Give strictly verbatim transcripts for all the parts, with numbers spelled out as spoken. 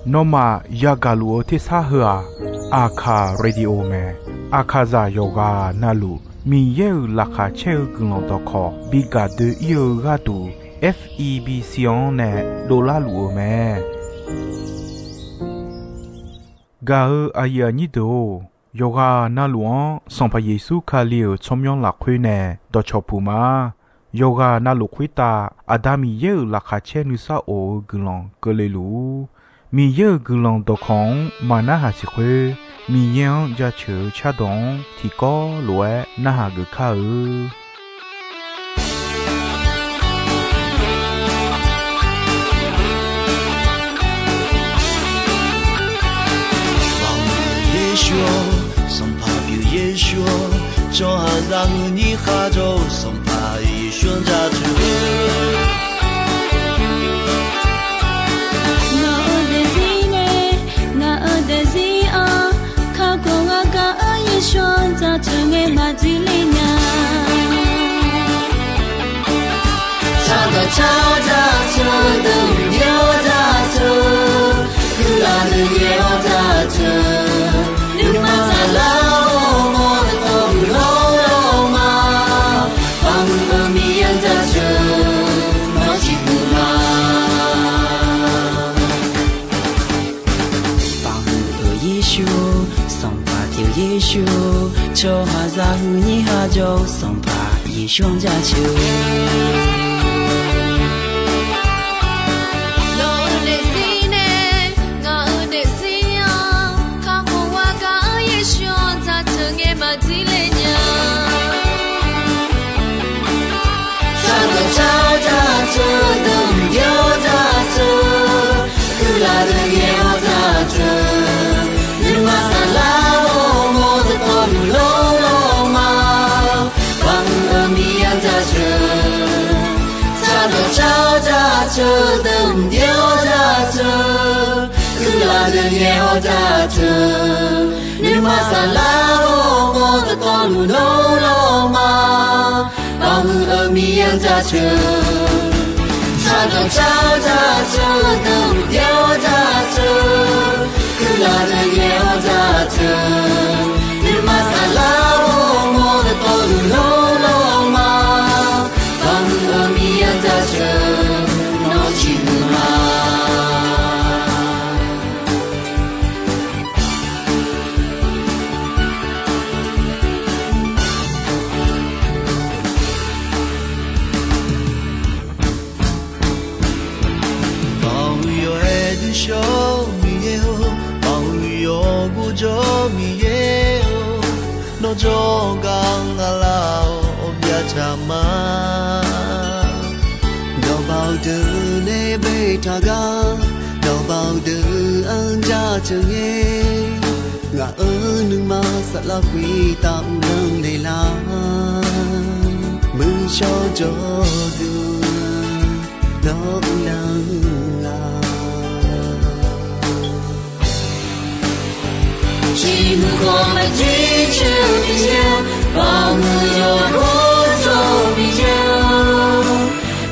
Nawmaf yagaq luf-eu tersar heu-aq, Aqkaq Radio mae. Aqkaqzaq yawqghaq navluf Miqyaer-euq laqkhaq caer-eu guiqlanq dawqkawq bi gaq doe-ir-eu gharduq, F E B C-anr nae dovlar luf-eu mae. Gaq-eu aqyuif aqnyir deuq-or, yawqghaq navluf-anr Sanqpaq Yeqsur Kali-euq tsawrmyanr lafkhoer nae dawqcawq puq ma. Yawqghaq navluf khoertav Aqda Miqyaer-euq laqkhaq caer nuisar of-eu guiqlanq keuvle luf-ur. Miqyaer-euq guiqlanq dawqkawq-anr maqnarhaq siq khoer, Miqyaer-anr jaceuq-eu cardawq-anr tiqkawv lof-aer narhaq geuf kar-eu. 耶稣，Sanqpaq pyeuf Yeqsur-or, tsawrhaqzaq huiqnyir khar jawr-eu Sanqpaq Yeqsur-anr jaceuq. Ngaq-euq daefzir nae, ngaq-euq daefzir-anr kakhof-awr gaq-eu Yeqsur-anr jaceuq ngae maqdir le nya. Tsardawq tsar-awr jaceuq, deuq mqbyaer-awr jaceuq, guiqlanq deuq yaeq-awr jaceuq, nuima saflar-awr mawr-eu dawqtawvluf lawrlawr ma. Baqhuiq-eu Miqyaer-anr jaceuq, nawr ciqhuiq ma. Baqhuiq-eu Yeqsur, Sanqpaq pyeuf Yeqsur, tsawrhaqzaq huiqnyir khar jawr-eu Sanqpaq Yeqsur-anr jaceuq. Nawq-euq daefzir nae, ngaq-euq daefzir-anr kakhof-awr gaq-eu Yeqsur-anr jaceuq ngae maqdir le nya. Tsardawq tsar-awr jaceuq, deuq mqbyaer-awr jaceuq, guiqlanq deuq yaeq-awr jaceuq, nuima saflar-awr mawr-eu dawqtawvluf lawrlawr ma. Baqhuiq-eu Miqyaer-anr jaceuq. Tsardawq tsar-awr jaceuq, deuq mqbyaer-awr jaceuq, guiqlanq deuq yaeq-awr jaceuq, nuima saflar-awr mawr-eu dawqtawvluf lawrlawr ma. Baqhuiq-eu Miqyaer-anr jaceuq. Tsardawq tsar-awr jaceuq, deuq mqbyaer-awr jaceuq, guiqlanq deuq yaeq-awr jaceuq, nuima saflar-awr mawr-eu dawqtawvluf lawrlawr ma. Baqhuiq-eu Miqyaer-anr jaceuq, nawr ciqhuiq ma. Baqhuiq yawqha-aer duishawr-eu Miqyaer-or, baqhuiq yawqha ghovjawr-eu Miqyaer-or, nawr jawrgar ngaq lar-awr byartaq ma. Dawqbav-eu deuq nae baetaq gar, dawqbav-eu deuq-anr jaceuq ngae, ngaq-euq nuima saflar khoertav uvlanr naeqlar, muiqshawr jawrduq nawr uvlanr-a. Ciqhuiq khawf maqjir caer-eu Miqyaer-or, baqhuiq yawqha ghovjawr-eu Miqyaer-or,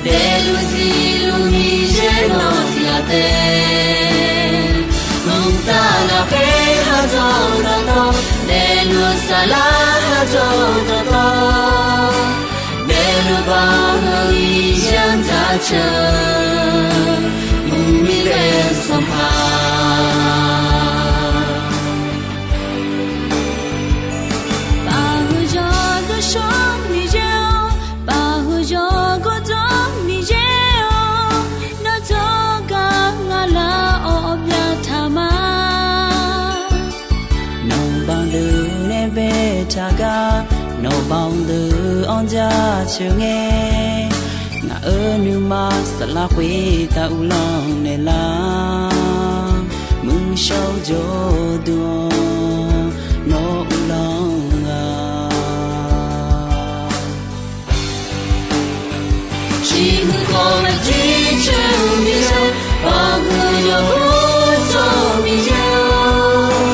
daefluf siqluf Miqyaer nawq tiq ghaq taef. Mqtav lafkhoer khar jawr-eu dawqtawv, daefluf saflar khar jawr-eu dawqtawv, daefluf baqhuiq-eu Miqyaer-anr jaceuq, mqmir bae-eu Sanqpaq. Baqhuiq yawqha ghovjawr-eu Miqyaer-or, baqhuiq yawqha ghovjawr-eu Miqyaer-or, nawr jawrgar ngaq lar-awr byartaq ma. Nawqbav deuq nae baetaq gar, nawqbav deuq-anr jaceuq ngae, ngaq-euq nuima saflar khoertav uvlanr naeqlar, muiqshawr jawrduq nawr uvlanr-a. Ciqhuiq khawf maqjir caer-eu Miqyaer, baqhuiq yawqha ghovjawr-eu Miqyaer-or,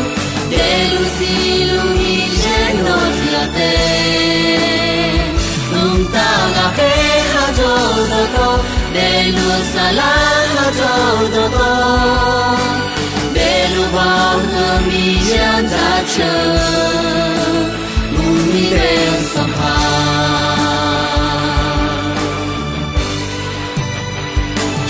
daefluf siqluf Miqyaer nawq tiq ghaq taef. Mqtav lafkhoer khar jawr-eu dawqtawv, daefluf saflar Jawr-eu dawqtawv, daefluf baw-eu Miqyaer-anr jaceuq-eu, mqmir bae-eu Sanqpaq.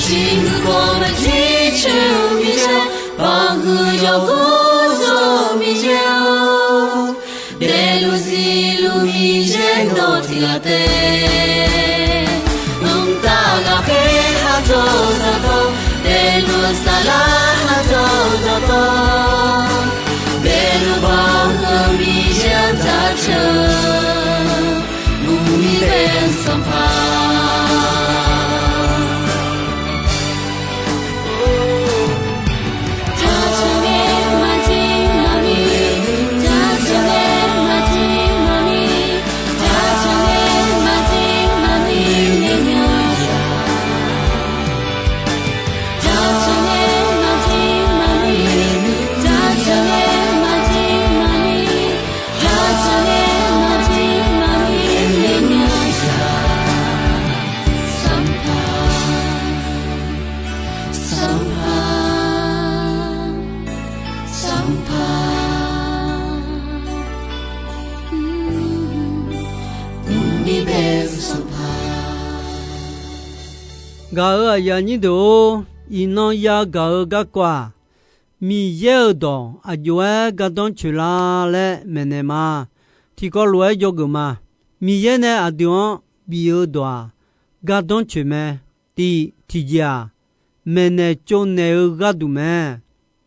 Ciqhuiq khawf maqjir caer-eu Miqyaer, banqhuiq yawqghaq jawr-eu Miqyaer-or, daefluf zifluf Miqyaer dawq tiq ghaq taef. Mqtav lafkhoer khar jawr-eu dawqtawv, daefluf saflar khar jawr-eu dawqtawv, daefluf baw-eu Miqyaer-anr jaceuq-eu, mqmir bae-eu Sanqpaq. Sanqpaq, Sanqpaq, Sanqpaq, mqmir bae-eu Sanqpaq. Gaq-euq aqyuif aqnyir deuq-or, iqnan yagaq-eu garkawv-aq, Miqyaer-euq dawq aqjox-aer gardanr coeq lar laer maeqnaeq ma. Tiqkawv lof-aer dzawgeuf ma. Miqyaer nae aqdui-anr bif-eu dawq-aq, gardanr coeq mae. Tiq tiqjeq-aq, maeqnaeq tsovnaeq-eu gharduq mae.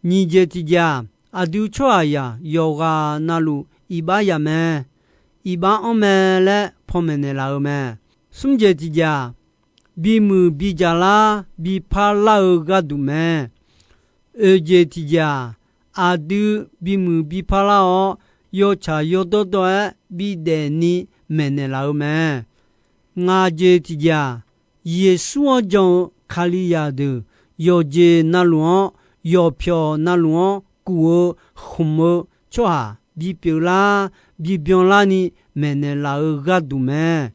Nyiq jeq tiqjeq-aq, aqdui tsawrhaqzaq yawqghaq navluf iqbax yaf mae, iqbax anr mae laer panmaeq naeqlaf-eu mae. Smr jeq tiqjeq-aq, bimuiq bijaq lar bipar lar-eu gharduq mae. Oeq jeq tiqjeq-aq, aqdui bimuiq bipar lar-awr, yawtsaq yawdawr dawr-aer bidaef ni maeqnaeq laf-eu mae. Ngaq jeq tiqjeq-aq, Yeqsur-anr jan-eu Kalizaq deuq yawqjeq navluf-anr, yawqpyawq navluf-anr kuf-eu khmq-eu tsawrhaq bipyeuf lar, bibyan larni maeqnaeq laf-eu gharduq mae.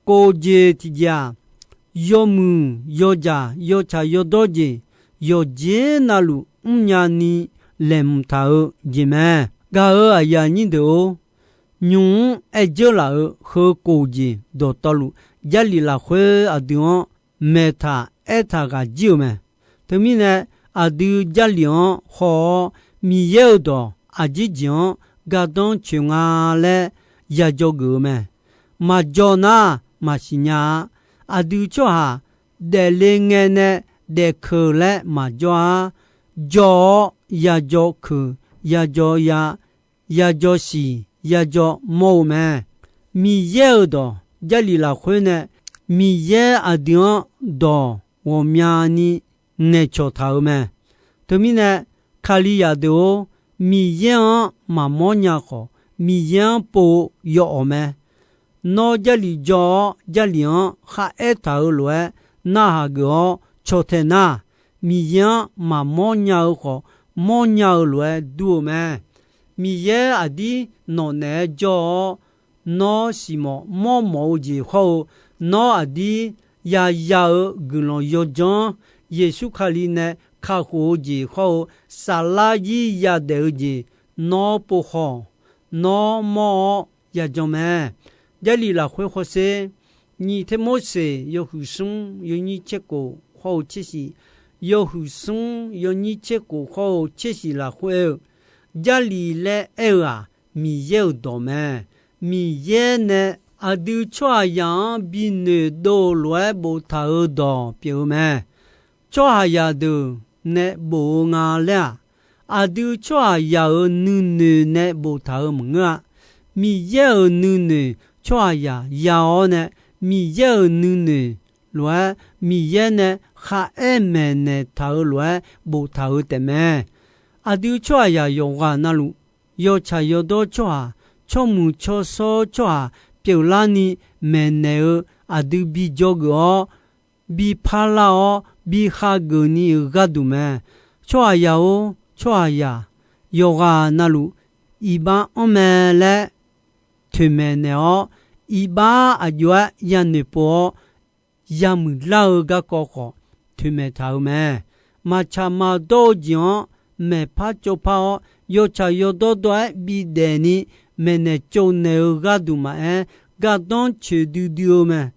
Kof jeq tiqjeq-aq, yawmuiq yawdzaq yawtsaq yawdawr jeq yawqjeq navluf mrnya ni laeqhmq taq-eu jeq mae. Gaq-euq aqyuif aqnyir deuq-or, nymq-mr aer dzeur laf-euq heu kof jeq dawqtawvluf, Jarlif lafkhoer aqdui-anr maeqtaq aertaq ghaq jir-euq mae. Teumirnae, aqdui Jarlif-anr haw-awr, Miqyaer-euq dawq aqjeq jeq-anr gardanr coeq nga laer yadzaw geuf-eu mae. Maqdzaw nar maqsiq nya-a. Aqdui tsawrhaq daefle ngae nae daefkeuq laer maqjawr-a. Dzaw-awr yadzaw keuq, yadzaw ya, yadzaw siq, yadzaw mawr-eu mae. Miqyaer-euq dawq Jarlif lafkhoer nae Miqyaer aqdui-anr dawq ghawqmyani ngaeqcawq taq-euq mae. Teumirnae, Kalizaq deuq-or, Miqyaer-anr maqmawr nya khawf, Miqyaer-anr pov-eu yawawq mae. Nawr Jarlif dzaw-awr Jarlif-anr kharaer taq-euq lof-aer narhaq geuf-awr caw tae nar, Miqyaer-anr maqmawr nya-eu khawf, mawrnya-eu lof-aer dur-eu mae. Miqyaer aqdir nawq naeq-aer jawr-awr, nawr siqmawf mawrmawf-eu jeq hawr-eu, nawr aqdir yaya-eu guiqlanq yawdzanr, Yeqsur Kali nae kakhof-eu jeq hawr-eu, saflar zir yadaef-eu jeq nawr pov khawf, nawr mawr-awr yajan mae. Jarlif lafkhoer hawsher, nyiq Termorseq yawhuiq smr yawnyir tser khof hawr-eu tser shiq, yawhuiq smr yawnyir tser khof hawr-eu tser shiq lafkhoer aer-eu, Jarlif laer aer-eu-aq, Miqyaer-euq dawq mae. Miqyaer nae aqdui tsawrhaqzaq-anr binoeq dov-eu lof-aer boftaq-euq dawq pyeuf-eu mae. Tsawrhaqzaq deuq nae bof-eu nga laer-aq, aqdui tsawrhaqzaq-euq nuinoeq nae boftaq-euq maqngeur-a. Miqyaer-euq nuinoeq tsawrhaqzaq ya-awr nae, Miqyaer-euq nuinoeq lof-aer Miqyaer nae kharaer maeqnaeq taq-euq lof-aer boftaq-euq taefmae. Aqdui tsawrhaqzaq yawqghaq navluf, yawtsaq yawdawr tsawrhaq, tsawrmuiq tsawrshawr tsawrhaq pyeuflarni maeqnaeq-eu aqdui bi dzawgeuf-awr, bi parlar-awr, bi hageuf ni-euq gharduq mae. Tsawrhaqzaq-or, tsawrhaqzaq yawqghaq navluf iqbax anr mae laer toeqmaeq naeq-awr, iqbax aqjox-aer yanoeq pov-awr, yamuiq lar-eu garkawv khawf, toeqmaeq taq-euq mae. Maqtsaq maqdawr-eu jeq-anr maeqpar tsovpar-awr, yawtsaq yawdawr dawr-aer bidaef ni maeqnaeq tsovnaeq-eu gharduq maqaer, gardanr coeq duidui-eu mae.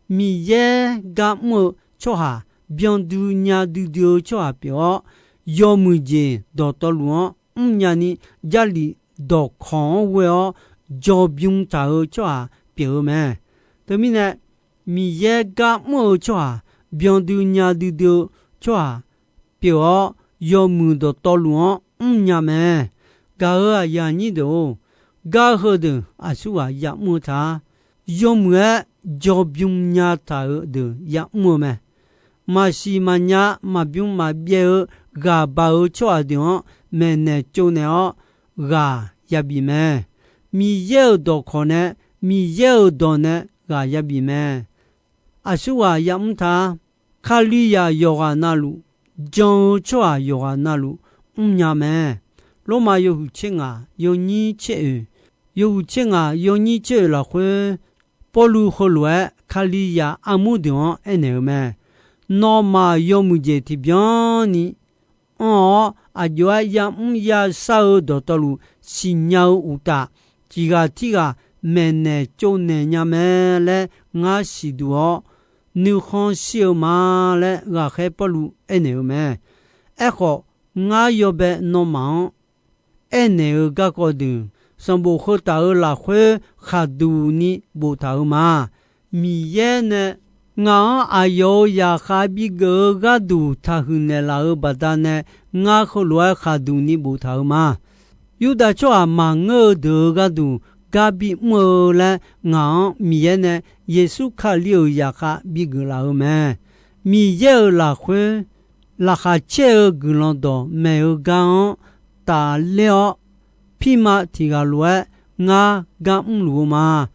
Miqyaer gar mr-eu tsawrhaq, byandui nya duidui-eu tsawrhaq pyeuf-awr, yawmuiq jeq dawqtawvluf-anr mrnya ni, Jarlif dawqkawq-anr ghoe-awr jawrbym taq-eu tsawrhaq pyeuf-eu mae. Teumirnae, Miqyaer gar mr-eu tsawrhaq, byandui nya duidui-eu tsawrhaq pyeuf-awr, yawmuiq dawqtawvluf-anr mrnya mae. Gaq-euq aqyuif aqnyir deuq-or, gar heudeuq aqsurghaq yamr-eu ta. Yawmuiq-aer jawrbym nya taq-euq deuq yamr-eu mae. Maqsiq maqnya, maqbym maqbyaev-eu ghaq baq-eu tsawrhaq deuq-anr maeqnaeq tsovnaeq-awr ghaq yabif mae. Miqyaer-euq dawqkawq nae, Miqyaer-euq dawq nae ghaq yabif mae. Aqsurghaq yamr ta. Kalizaq yawqghaq navluf, jan-eu tsawrhaq yawqghaq navluf mrnya mae. Lormav yawhuiq tser ngaq yawnyir tser oeq, yawhuiq tser ngaq yawnyir tser oeq lafkhoer, Pawrluv heulof-aer Kalizaq armur deuq-anr aernaeq-eu mae. Nawmaf yawmuiq jeq tiqbyan ni anr-awr, aqjox-aer yamr yashar-eu dawqtawvluf siqnya-eu uqtaf, tiq ghaq tirghaq maeqnaeq tsovnaeq nya mae laer ngar siqduq-awr, nuikhanr shir-eu ma laer ghaqkhaer Pawrluv aernaeq-eu mae. Aerkhawf, ngar yawbae nawmaf-anr aernaeq-eu garkawv deuq, sanqbof heu taf-euq lafkhoer khaqduq ni boftaq-euq ma. Miqyaer nae ngaq-anr aqyawf-euq zaqkhav bigeuf-eu gharduq taqhuiq naeqlaf-euq baqdanae, ngar heulof-aer khaqduq ni boftaq-euq ma. Yurdav tsawrhaq maqngeur-eu deuq-euq gharduq gar bimr-eu laer ngaq-anr Miqyaer nae Yeqsur Kali-euq zaqkhav bigeuf laf-euq mae. Miqyaer-euq lafkhoer laqkhaq caer-eu guiqlanq dawqmaeq-eu gar-anr tafler-awr, pirma tiq ghaq lof-aer ngar gar mrluf-eu ma.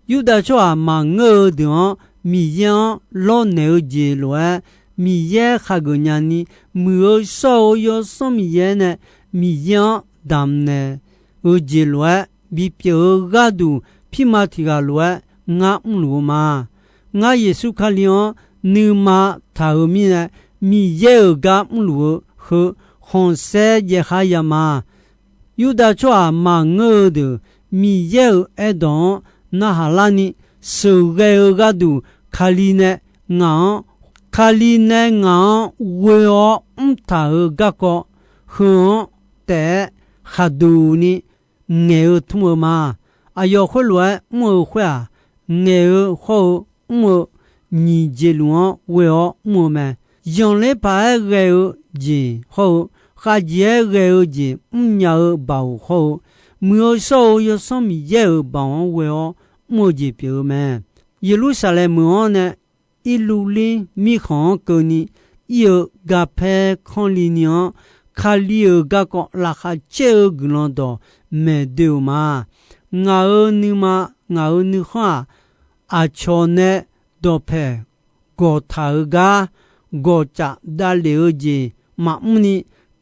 Yurdav tsawrhaq maqngeur-eu deuq-anr Miqyaer-anr lawrnaeq-eu jeq lof-aer, Miqyaer khageuf nya ni, muiq-eu shawr-eu Yawsanr Miqyaer nae Miqyaer-anr damqnaeq-eu jeq lof-aer bipyeuf-eu gharduq, pirma tiq ghaq lof-aer ngar mrluf-eu ma. Ngar Yeqsur Kali-anr nuima taq-euq mirnae, Miqyaer-euq gar mrluf-eu heu khanqsaer jaev khar ya ma. Yurdav tsawrhaq maqngeur-eu deuq Miqyaer-euq aerdawq-anr narhaq larni sheuqghae-eu gharduq, Kali nae ngaq-anr, Kali nae ngaq-anr ghoe-awr mrtaq-euq garkawv heu-anr taef-aer khaqduq ni ngaeq-eu tmr-eu ma. Aqyawf khoerlof-aer mr-eu khoer-aq, ngaeq-eu hawr-eu mr-eu nyiq jeq luf-anr ghoe-awr mr-eu mae. Zanqler paq-aer ghae-eu jeq hawr-eu, khavjeq-aer ghae-eu jeq mrnya-eu baoq hawr-eu, muiq-eu shawr-eu Yawsanr Miqyaer-euq baoq-anr ghoe-awr mr-eu jeq pyeuf-eu mae. Yeqlursaqlaeq meuq-anr nae Irlurlir mirkhanq-anr keuvni ir-eu garpaer kanrli ni-anr, Kali-euq garkawv laqkhaq caer-eu guiqlanq dawq maeqdoe-euq ma. Ngaq-euq nuima, ngaq-euq nuikhanr-aq, aqcawq nae dawqpaeq gawqtaq-eu gar gawqcaf davlef-eu jeq maqmr ni,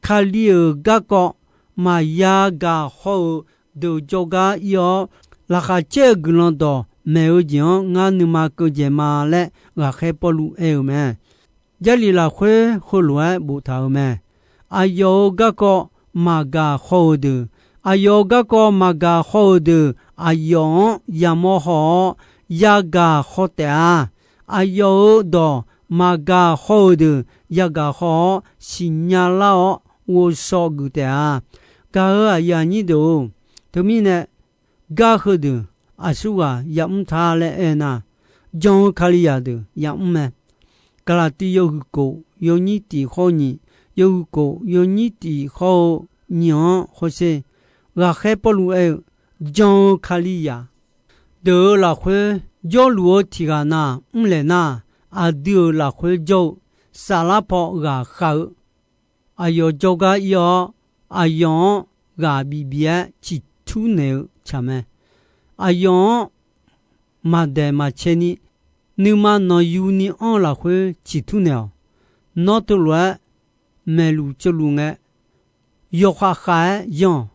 Kali-euq garkawv maqya gaq haw-euq deuq jawrgar ir-awr, laqkhaq caer-eu guiqlanq dawq maeq-eu jeq-anr ngar nuima keuv dzaeq ma laer ghaqkhaer Pawrluv aer-eu mae. Jarlif lafkhoer heulof-aer boftaq-euq mae. Aqyawf-euq garkawv maqgaq haw-euq deuq, aqyawf-euq garkawv maqgaq haw-euq deuq aqyawf-anr yamawr haw-awr yagaq haw taef-a. Aqyawf-euq dawq maqgaq haw-euq deuq yagaq haw-awr siqnya lar-awr ghovshaw geuf taef-a. Gaq-euq aqyuif aqnyir deuq-or, teumirnae gar heudeuq aqsurghaq yamr ta laer aernar, jan-eu Kalizaq deuq yamr mae. Gaqlaqtiv yawhuiq kof yawnyir tif hawr-eu nyiq, yawhuiq kof yawnyir tif hawr-eu nyiq-anr hawsher. Ghaqkhaer Pawrluv aer-eu, jan-eu Kalizaq deuq-euq lafkhoer jawrluf-eu tiq ghaq na mrlaeq nar, aqdui-euq lafkhoer jawr-eu saflar paw ghaqkhav-eu aqyawf jawrgar ir-awr, aqyawf-anr ghaq bif bif-aer ciqtur naeq-eu tsaq mae. Aqyawf-anr maqdaeq maqcae ni, nuima nanqyuni anr-eu lafkhoer ciqtur naeq-awq. Nawr teulof-aer maeqluf ceuvluf ngae, yawkhav khav-aer yanr-awq.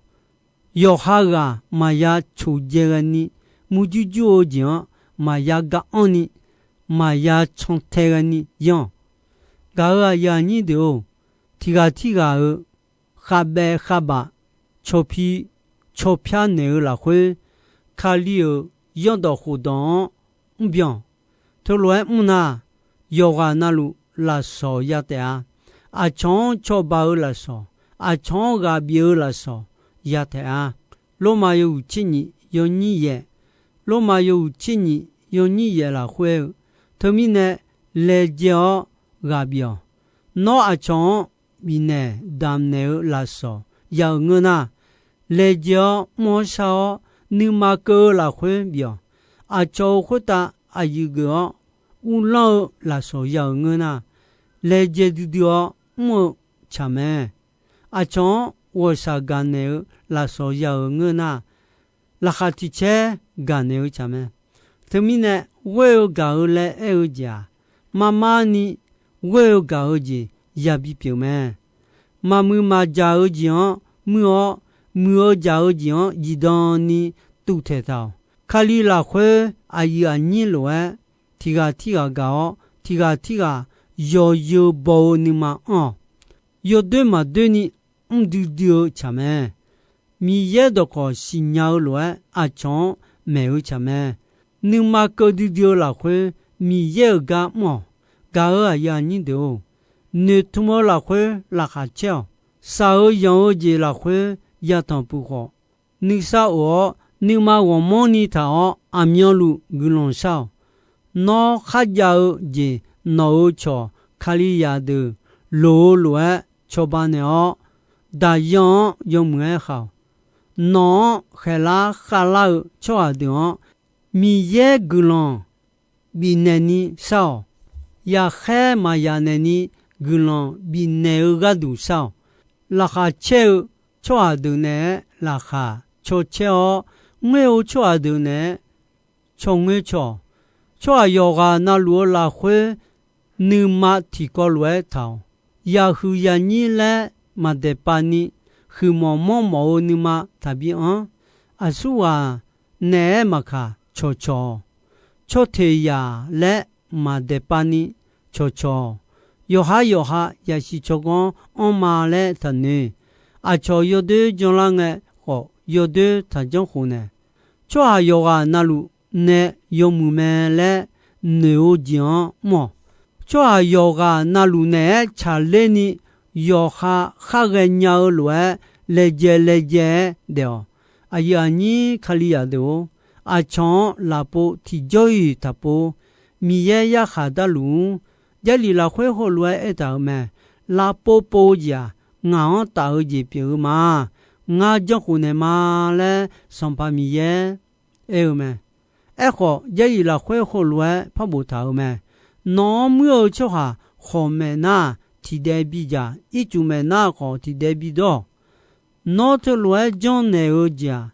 Yawqha ghaq maqya coqdzae ghaeni, murjur jur-eu jeq-anr maqya ga anr ni, maqya cantae ghaeni yanr-awq. Gaq-euq aqyuif aqnyir deuq-or, tiq ghaq tirghaq-euq khavbaev khavbaf cawpi cawpyar naeq-eu lafkhoer, Kali-euq zanrdawq khofdawq-anr mrbyan. Teulof-aer mrnar, yawqghaq navluf lafsawq ya taef-a. Aqcawq-anr cawba-eu lafsawq, aqcawq-anr ghaq bif-eu lafsawq ya taef-a. Lormav yawhuiq tser nyif yawnyir yaef, Lormav yawhuiq tser nyif yawnyir yaef lafkhoer-eu, teumirnae laejae-awr ghaq bif-awq. Nawr aqcawq-anr bifnaeq damqnaeq-eu lafsawq ya-euq ngeur nar, laejae-awr mr-awr shar-awr nuima keuv-eu lafkhoer bif-awq. Aqcawq-euq khoertav aqyuif geuf-awr uvlanr-eu lafsawq ya-euq ngeur nar, laejae duidui-awr mr-eu tsaq mae. Aqcawq-anr ghawqshaq gaqnaeq-eu lafsawq ya-euq ngeur nar, laqkhaq tiq caer gaqnaeq-eu tsaq mae. Teumirnae, ghoer-eu gaq-eu laer aer-eu jeq-aq, marmar ni ghoer-eu gaq-eu jeq yabi pyeuf mae. Maqmuiq maqjaq-eu jeq-anr muir-awr, muiq-eu jaq-eu jeq-anr zifdan ni tuvtaeq taq-awq. Kali lafkhoer aqyuif aqnyir lof-aer, tiq ghaq tirghaq gaq-awr, tiq ghaq tirghaq yawzeu baw-eu nuima anr-awq. Yawdoer maqdoer ni mr duidui-eu tsaq mae. Miqyaer dawqkawq siqnya-eu lof-aer aqcawq-anr maeq-eu tsaq mae. Nuima keuv duidui-eu lafkhoer Miqyaer-euq gar mr-awq. Gaq-euq aqyuif aqnyir deuq-or, noeqtmq-eu lafkhoer laqkhaq caer-awq. Shaq-eu yanq-eu jeq lafkhoer yatanq puq khawf, nuisar of-awr nuima ghawqmanrni taq-awr aqmyanluf guiqlanq shar-awq. Nawr kharjav-eu jeq nawq-euq cawq Kalizaq deuq loq-eu lof-aer cawba naeq-awr, daqyan-anr yawmuiq-aer khaq-awq. Nawq-anr khaeqlar khavlar-eu tsawrhaq deuq-anr Miqyaer guiqlanq bifnaeq ni shar-awq. Yaqkhaer maqyaq naeq ni guiqlanq bifnaeq-eu gharduq shar-awq. Laqkhaq caer-eu tsawrhaq deuq naeq-aer laqkhaq cawcaer-awr, ngoer-eu tsawrhaq deuq naeq-aer caw ngoer caw-awq. Tsawrhaq yawqghaq navluf-eu lafkhoer nuima tiqkawv lof-aer taq-awq. Yaqhuiq yaqnyir laer maqdaeqpav ni, huiqmawf mawrmawf-eu nuima taqbi anr. Aqsurghaq naeq-aer maqkaq cawqcawq-awq. Tsawrteq yaq laer maqdaeqpav ni cawqcawq-awq. Yawqha yawqha yasiq tsawrganr anrma laer taqnoeq. Aqcawq yawdoer janlar ngae khawf, yawdoer taqjanr khof naeq. Tsawrhaq yawqghaq navluf nae yawmuiq mae laer noeq-eu jeq-anr mr-awq. Tsawrhaq yawqghaq navluf naeq-aer tsaqler ni yawqha khar ghaenya-eu lof-aer laejae laejae-aer daef-awq. Aqyuif aqnyir Kalizaq deuq-or, aqcawq-anr lafpov tiqjawr-iq taqpov. Miqyaer yarkhaq darluf-ur. Jarlif lafkhoer heulof-aer aertaq-euq mae. Lafpov pov-eu jeq-aq, ngaq-anr taf-eu jeq pyeuf-eu ma. Ngar janrkhof naeq ma laer Sanqpaq Miqyaer aer-eu mae. Aerkhawf, Jarlif lafkhoer heulof-aer par boftaq-euq mae. Nawq-anr muir-eu tsawrhaq khawq maeqnar tiqdaev bidzaq, ircuf maeqnar khawf tiqdaev bidawr-awq. Nawr teulof-aer janrnaeq-eu jeq-aq,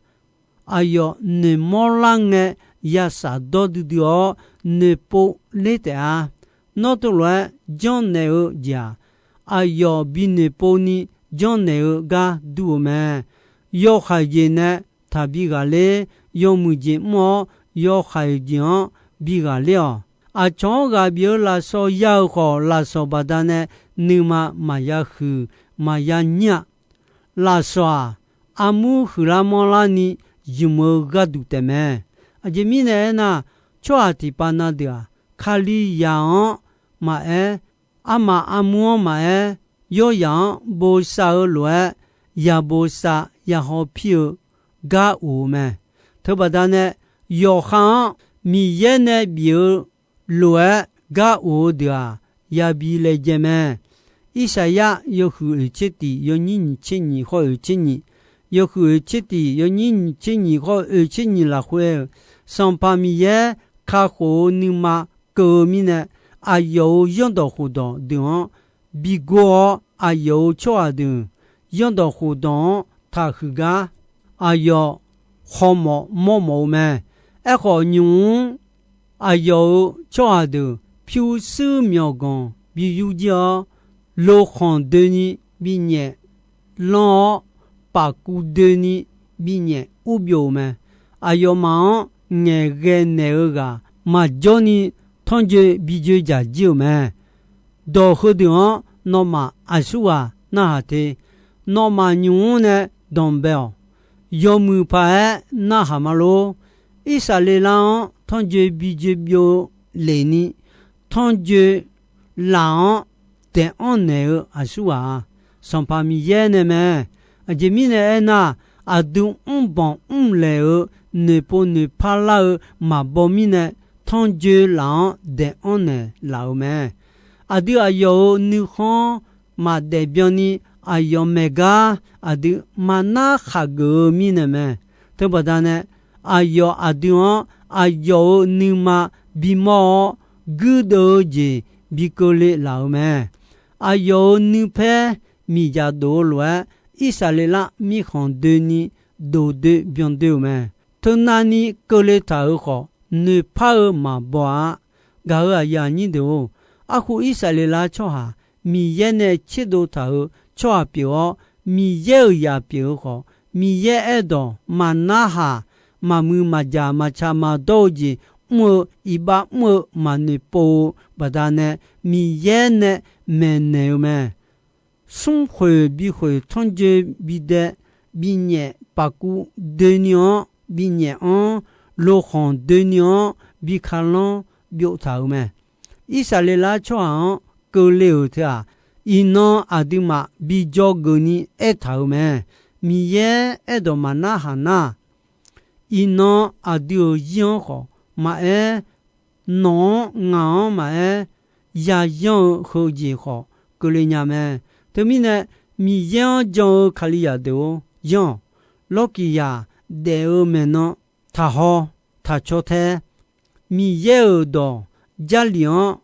aqyawf noeqmawr lar ngae ya shafdawr duidui-awr noeqpov ler taef-a. Nawr teulof-aer janrnaeq-eu jeq-aq, aqyawf binoeq pov ni janrnaeq-eu gar dur-eu mae. Yawhaiq jeq nae taqbi ghaqler, yawmuiq jeq mr-awr yawhaiq jeq-anr bi ghaqler-awq. Aqcawq-anr ghaq bif-eu lafsawq ya-euq khawf, lafsawq baqdanae nuima maqya huiq maqya nyir-a. Lafsawq-aq, armur huiqlar manrlar ni ymq-eu gharduq taefmae. Aqjeq mirnae aernar, tsawrhaq tiqpav na deuq-aq, Kalizaq-anr maqaer, armaf armur-anr maqaer, yawryaq-anr bosav-eu lof-aer ya bosav ya hawpir-eu gar of-eu mae. Teubaqda nae, yawqha-anr Miqyaer nae bif-eu lof-aer gar of-eu deuq-aq, yabi laejae mae. Irsaqyar yawhuiq oeq tser tiq yawnyir nyiq tser nyiq hawr oeq tser nyiq, yawhuiq oeq tser tiq yawnyir nyiq tser nyiq hawr oeq tser nyiq lafkhoer-eu, Sanqpaq Miqyaer kakhof-eu nuima keuv-eu mirnae, aqyawf-euq zanrdawq khofdawq deuq-anr bigor-awr, aqyawf-euq tsawrhaq deuq zanrdawq khofdawq-anr taqhuiq gar aqyawf hawmawf mawrmawf-eu mae. Aerkhawf, nymq-mr aqyawf-euq tsawrhaq deuq pyurshuir myawqganq bi yur jir-awr, lokhanq doeni binyaef lanr-awr, pafkuv doeni binyaef urbyov-eu mae. Aqyawfmaf-anr ngaeqghae naeq-eu ghaq maqjawr ni tanrjoe bijoe dzaq jir-euq mae. dawq heudeuq-anr nawmaf aqsurghaq narhaq te. Nawmaf nymq-mr nae danqbae-awq. Yawmuiq paq-aer narhaq ma lor. Irsaqleqlav-anr tanrjoe bi joe byov-eu lef ni, tanrjoe laf-anr daeq-anr naeq-eu aqsurghaq-aq, Sanqpaq Miqyaer nae mae. Aqjeq mirnae aernar, aqdui mrbanq mrlaeq-eu noeqpov noeqpar lar-eu maqbaw mirnae, tanrjoe laf-anr daeq-anr naeq laf-euq mae. Aqdui aqyawf-euq nuikhanr maqdaef byanni, aqyawf maeq gar aqdui maqnar khaqgeuf-eu mirnae mae. Teubaqda nae, aqyawf aqdui-anr aqyawf-euq nuima bimawr-awr, guirdeuv-eu jeq bi keuvle laf-euq mae. Aqyawf-euq nuipaer miqdzaq dof-eu lof-aer, Irsaqleqlav mirkhanq doeni dof doe byan doe-euq mae. Teunav ni keuvle taq-euq khawf, noeqpar-eu maqbaw-a. Gaq-euq aqyuif aqnyir deuq-or, arhu Irsaqleqlav tsawrhaq Miqyaer nae tserdov taq-euq tsawrhaq pyeuf-awr, Miqyaer-euq zaq pyeuf-eu khawf, Miqyaer aerdawq maqnarhaq, maqmuiq maqjaq maqtsaq maqdawr-eu jeq mr-eu, iqbax mr-eu maqnoeq pov-eu baqdanae, Miqyaer nae maeqnaeq-eu mae. Smrkhoeq bikhoeq tanrjoe bidae, binyaef paqkuv doeni-anr binyaef-anr, lokhanq doeni-anr bi kalanr byov taq-euq mae. Irsaqleqlav tsawrhaq-anr keuvle-euq teu-aq, iqnan aqduimaf bi dzawgeuf ni aertaq-euq mae. Miqyaer aerdawq maqnarhaq nar, iqnan aqdui-euq zir-anr khawf maqaer, nawq-anr ngaq-anr maqaer, yayanr-eu heujeq khawf keuvle nya mae. Teumirnae, Miqyaer-anr jan-eu Kalizaq deuq-or, yanr-awq. Lawrkiqzaq daef-eu maeqnan taqhaw taqcaw tae, Miqyaer-euq dawq Jarlif-anr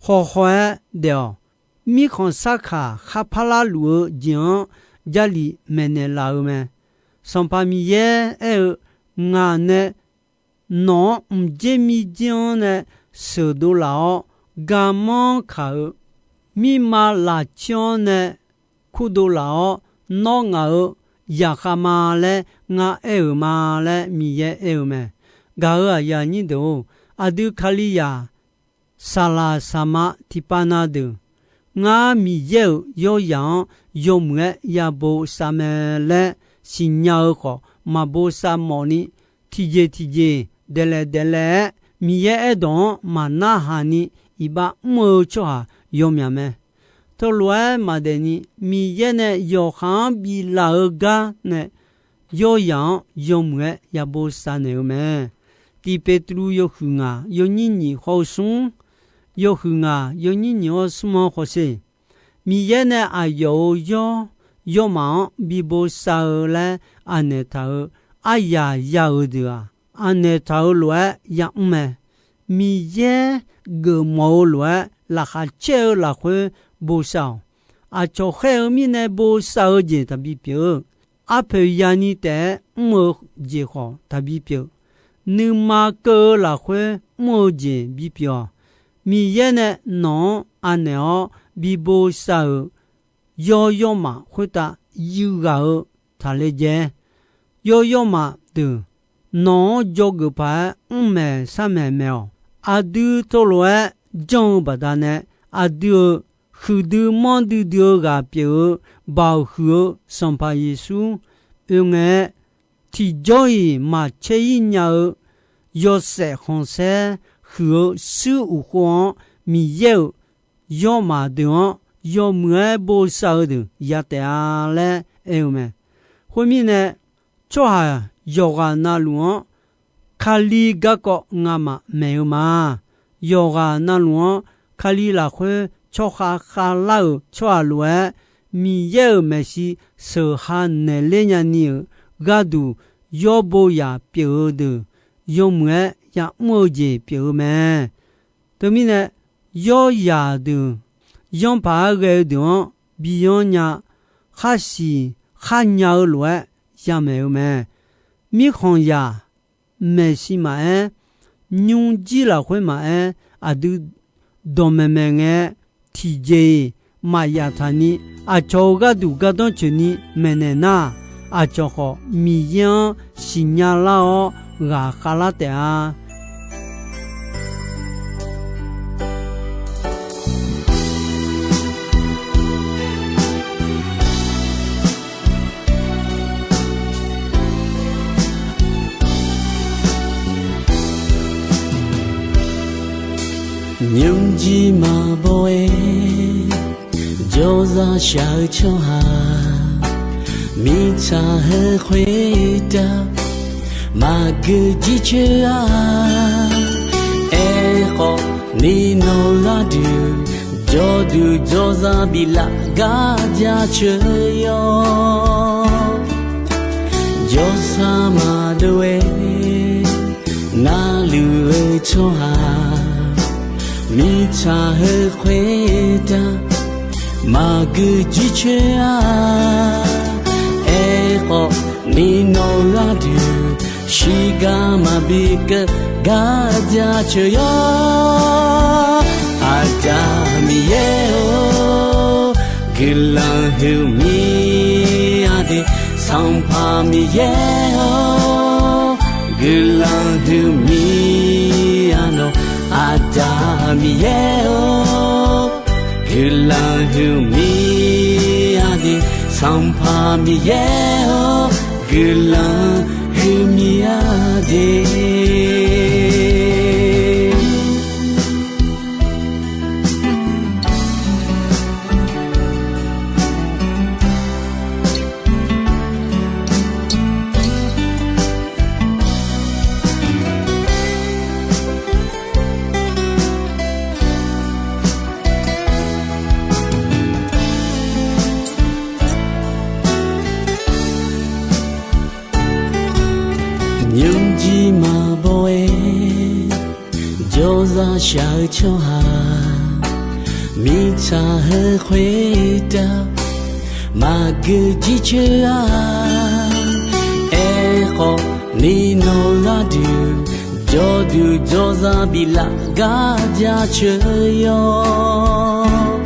hawhaw-aer daef-awq. Mirkhanq sarkaq kharpar larluf-eu jeq-anr Jarlif maeqnaeq laf-eu mae. Sanqpaq Miqyaer aer-eu, Ngaq nae nawq-anr mqdzer mirdzir-anr nae sheuqdov laf-awr, garmanr kaq-eu mirma lafcir-anr nae kurdov laf-awr, nawr ngaq-euq zaqkhav ma laer ngar aer-euq ma laer Miqyaer aer-eu mae. Gaq-euq aqyuif aqnyir deuq-or, aqdui Kalizaq saqlaq saqma tiqpav na deuq, ngar Miqyaer-euq yawrzaq-anr yawmuiq-aer ya bosav mae laer siqnya-eu khawf, maqbosav mawfni, tiqjeq tiqjeq, daeflaef daeflaef-aer Miqyaer aerdawq-anr maqnarhaq ni iqbax mr-eu tsawrhaq yawmyaq mae. Teulof-aer maqdaef ni, Miqyaer nae yawqha-anr biflaf-eu gar nae yawrzaq-anr yawmuiq-aer ya bosav naeq-eu mae. Tiq Peqtruv yawhuiq ngaq yawnyir nyiq hawr-eu smr, yawhuiq ngaq yawnyir nyiq hawr-eu smr-anr hawsher. Miqyaer nae aqyawf-euq yawr yawrmaf-anr bi bosav-eu laer anaeq taq-euq aryaq ya-euq deuq-aq, anaeq taq-euq lof-aer yamr mae. Miqyaer geufmawf-eu lof-aer laqkhaq caer-eu lafkhoer bosav-awq. Aqcawq khaer-eu mirnae bosav-eu jeq taqbi pyeuf-eu, arpoeq yani taef-aer mr-eu jeq khawf taqbi pyeuf. Nuima keuv-eu lafkhoer mr-eu jeq bipyeuf-awq. Miqyaer nae nawq-anr anaeq-awr bi bosav-euq yawr yawrmaf khoertav yuighaq-eu taqle jae. Yawr yawrmaf deuq nawq-anr dzawgeuf paq-aer mrmaeq sharmaeq maeq-awq. Aqdui teulof-aer janr-eu baqdanae, aqdui-euq huiqdui manrdui dui-eu ghaq pyeuf-eu Baoq huiq-eu Sanqpaq Yeqsur oe ngae-aer, tiqjawr-iq maqcaer-ir nya-eu yawshaef khanqsaer huiq-eu shuir uq khov-anr Miqyaer-euq yawrmaf deuq-anr yawmuiq-aer bosav-eu deuq ya taef-a laer aer-eu mae. Khoermirnae, tsawrhaq yawqghaq navluf-anr Kali garkawv ngamaf maeq-eu ma. Yawqghaq navluf-anr Kali lafkhoer tsawrkhav khavlar-euq tsawrhaq lof-aer, Miqyaer-euq maeqshi sheuqha naeqler nyani-euq gharduq yawr bo yaq pyeuf-eu deuq yawmuiq-aer yamr-eu jeq pyeuf-eu mae. Teumirnae, yawrzaq deuq yanr paq-aer ghae-eu deuq-anr bi yanr nya, khar siq khar nya-eu lof-aer yamaeq-eu mae. Mirkhanqzaq maeqshi maqaer, nymrjir lafkhoer maqaer, aqdui dawqmaeq maeq ngae, tiqjeq-iq maqyaf taq ni, aqcawq-euq gharduq gardanr coeq ni maeqnaeq nar, aqcawq khawf Miqyaer-anr siqnya lar-awr ghaqkhav lar taef-a. Jir maqbaw-aer jawrzaq shaq-eu tsawrhaq, mirtsaq heu khoertav maqgeu jircoer-a. Aerkhawf, ninawq gharduq jawrduq jawrzaq biflaf gar jaceuq-eu yawr. Jawrsar maqdov-aer narluf-eu tsawrhaq, mirtsaq heu khoertav maqgeu jircoer-a. Aerkhawf, ninawq gharduq shiqgar maqbi keuv gar jaceuq yawr. Aqda Miqyaer-or, guiqlanq huiqmir-a de. Sanqpaq Miqyaer-or, guiqlanq huiqmir-a nawq. Aqda Miqyaer-or, guiqlanq huiqmir-a de. Sanqpaq Miqyaer-or, guiqlanq huiqmir-a de. Nymrjir maqbaw-aer jawrzaq shaq-eu tsawrhaq, mirtsaq heu khoertav maqgeu jircoer-a. Aerkhawf, ninawq gharduq jawrduq jawrzaq biflaf gar jaceuq-eu yawr.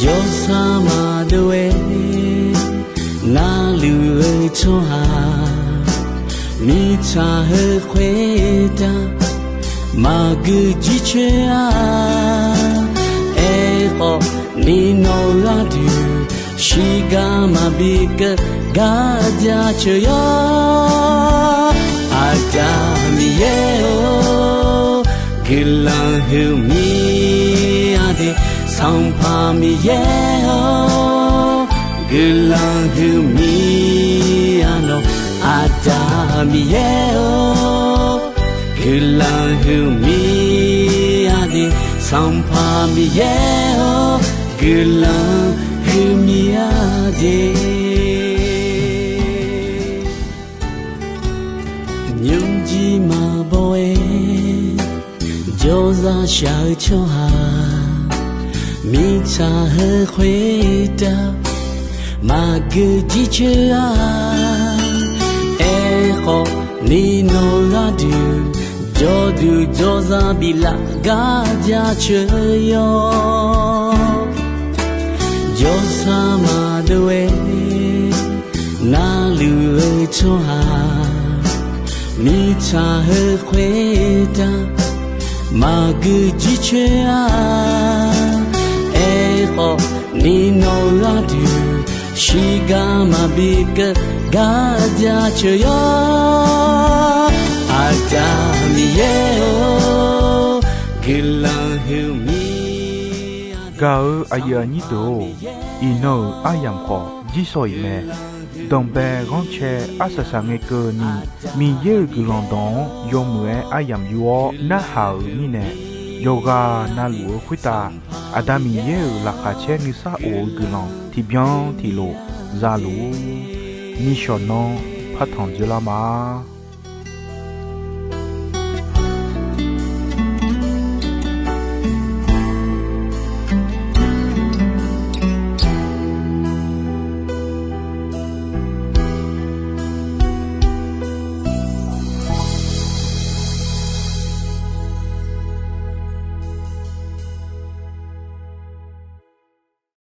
Jawrsar maqdov-aer narluf-eu tsawrhaq, mirtsaq heu khoertav maqgeu jircoer-a. Aerkhawf, ninawq gharduq shiqgar maqbi keuv gar jaceuq yawr. Aqda Miqyaer-or, guiqlanq huiqmir-a de. Sanqpaq Miqyaer-or, guiqlanq huiqmir-a nawq. Aqda Miqyaer-or, guiqlanq huiqmir-a de. Sanqpaq Miqyaer-or, guiqlanq huiqmir-a de. Nymrjir maqbaw-aer jawrzaq shaq-eu tsawrhaq, mirtsaq heu khoertav maqgeu jircoer-a. Aerkhawf, ninawq gharduq jawrduq jawrzaq biflaf gar jaceuq-eu yawr. Jawrsar maqdov-aer narluf-eu tsawrhaq, mirtsaq heu khoertav maqgeu jircoer-a. Aerkhawf, ninawq gharduq shiqgar maqbi keuv gar jaceuq yawr. Aqda Miqyaer-or, guiqlanq huiqmir-a. Gaq-eu aqyuif aqnyir deuq-or, iqnan-euq aryamq khawf jirsawq iq mae. Danqbae ghanrcae arsaq saq ngae keuvni, Miqyaer-euq guiqlanq dawq-anr yawmuiq-aer aryamq yur-awr narhaq-euq mirnae, yawqghaq navluf-eu khoertav Aqda Miqyaer-euq laqkhaq caer nuisar of-eu guiqlanq tiqbyan tiqlof za luf-ur. Nishawq nanr partanq dzoerlar ma.